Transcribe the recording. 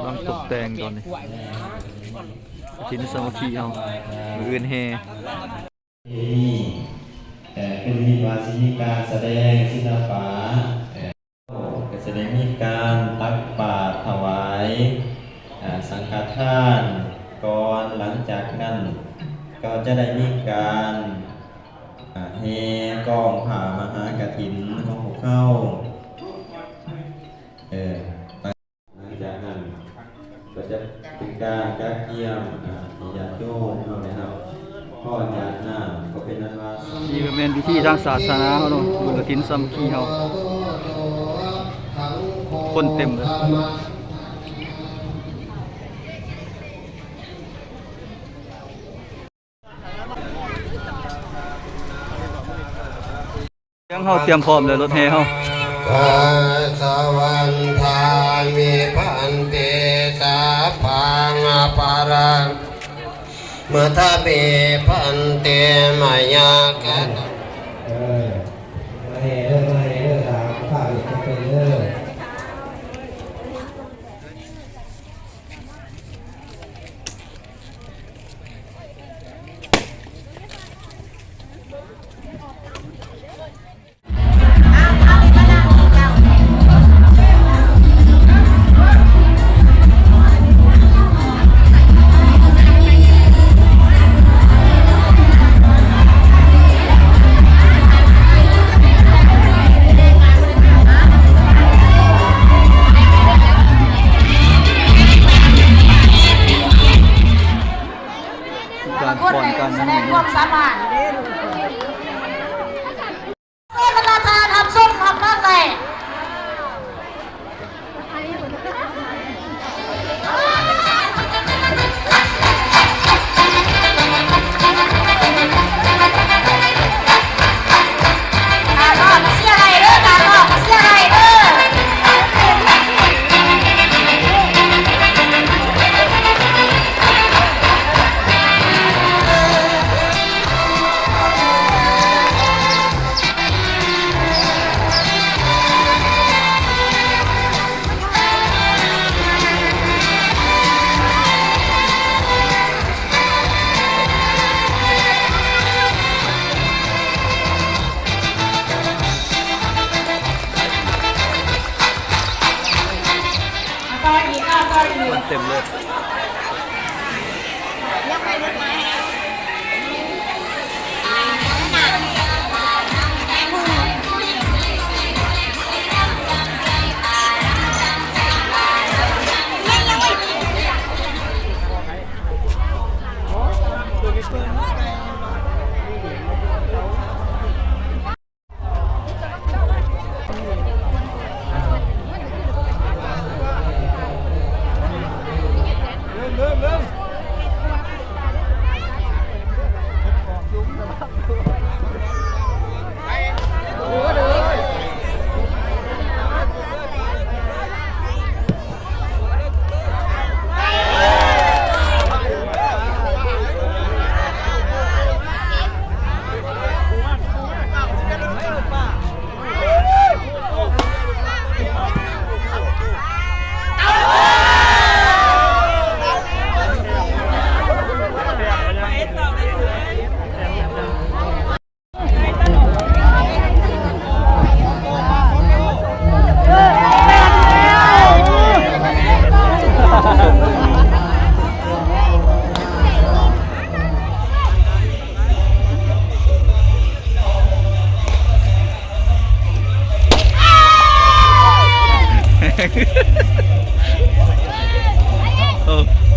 ກຳລັງຕົກແຕ່ງຕອນນີ້ ກະຖິນສາມັກຄີເຮົາ ມື້ອື່ນແຫ່. ນີ້ ເອີ ຄືໄດ້ຍິນວ່າຊິມີການສະແດງສິລະປະ ເອີ ກໍຈະໄດ້ມີການຕັກບາດຖວາຍ ເອີ ສັງຄະທານກ່ອນ, ຫຼັງຈາກນັ້ນກໍຈະໄດ້ມີການ ເອີ ແຫ່ກອງຜ້າມະຫາກະຖິນຂອງພວກເຮົາ ເອີ ຫຼັງຈາກນັ້ນກໍຈະເປັນການກະກຽມ ອ່າ ໃຫ້ຍາດໂຍມເຮົາໄດ້ຮັບພອນຈາກນ້ຳ ກໍເປັນອັນວ່າ ນີ້ກໍແມ່ນພິທີທາງສາສະໜາເຮົາເນາະ ບຸນກະຖິນສາມັກຄີເຮົາ ຄົນເຕັມເລີຍ. ເຮົາຕຽມພ້ອມແລ້ວ ລົດແຫ່ເຮົາ. ກະສະວັນທາມິ ພັນເຕ ສະພັງ ອະປະລັງ ມະທະເມ ພັນເຕ ມະຍາກະ ເອີ ມາແຫ່ເດີ ມາແຫ່ເດີ ຖ້າພາເປັນເດີ. ການຟ້ອນການຫຍັງນີ້ເນາະ. ເຊີນບັນດາທ່ານຮັບຊົມຮັບຟັງໄດ້. ຕາຫຼອກເຊຍໄດ້ເດີ ຕາຫຼອກເຊຍໄດ້ເດີ. ເຕັມເລີຍ. ໂອ້